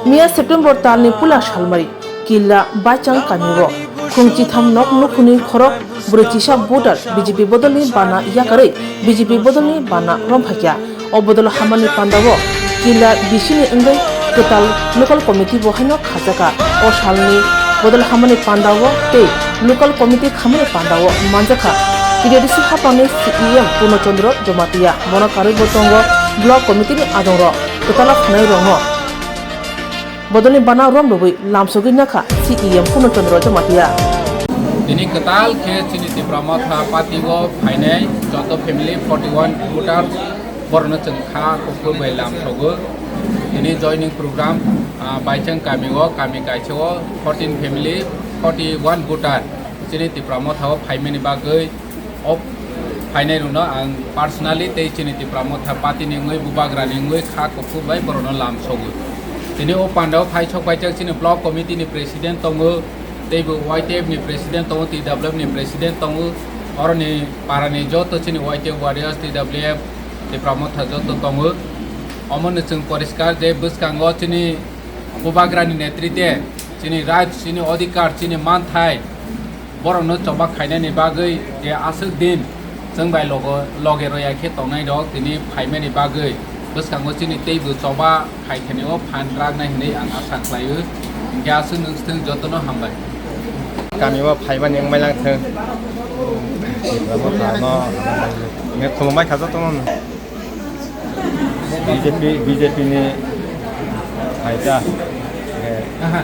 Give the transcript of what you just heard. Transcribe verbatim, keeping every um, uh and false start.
Miya September talni pula salmari Killa Baichang kamio khung chitham nok nukhungni khorok brwi chisa voter B J P bodolni bana yakarwi B J P bodolni bana romphakya. O bodol hamani pandao Killa bisini wngwi kwtal local committee bo haino khajakha. O salni bodol hamani pandao tei local committee khamani pandao manjakha T D D C haphangni C E M Purno Chandra Jamatia. Bono karwi bo tongo block committee ni adongrok, kwtala phunairokno. Bodolni bana romrwui lamsogwi nakha C E M Purno Chandra Jamatia. Tini kwtal khe chini Tipra Motha party o phainai joto family forty one voters borokno chwng kha kuphur bai lamsogo. Tini joining program, ah, Baichang kami o, kami kaisa o fourteen family, forty one voter chini Tipra Motha o phaimani bagwi o phainairokno ang personally tei chini Tipra Motha party ni wngwi bubagrani wngwi kha kuphur bai borokno lamsogo. Tini o pandao phai sok paijak chini block committee ni president tongo, teibo Y T F ni president tongo, T W F ni president tongo, oroni parani joto chini Y T F warriors, T W F, Tipra Motha joto tongo. Omono chwng poriskar je bwskango chini bubagrani netrite chini right, chini odhikar, chini manthai borokno choba khainani bagwi je aswk din chwng bai logo, loge roya khe tongnai rok tini phaimani bagwi bwskango chini teibo choba khai khani o phan raknai hinwi ang asa khlaio. Hwnkhe aswk nwng swng jotono hambai. Kami o phaimani wngmai lang thwng. Abo kha no, me khulumbai kha jotono. B J P, B J P ni phaita. Aha.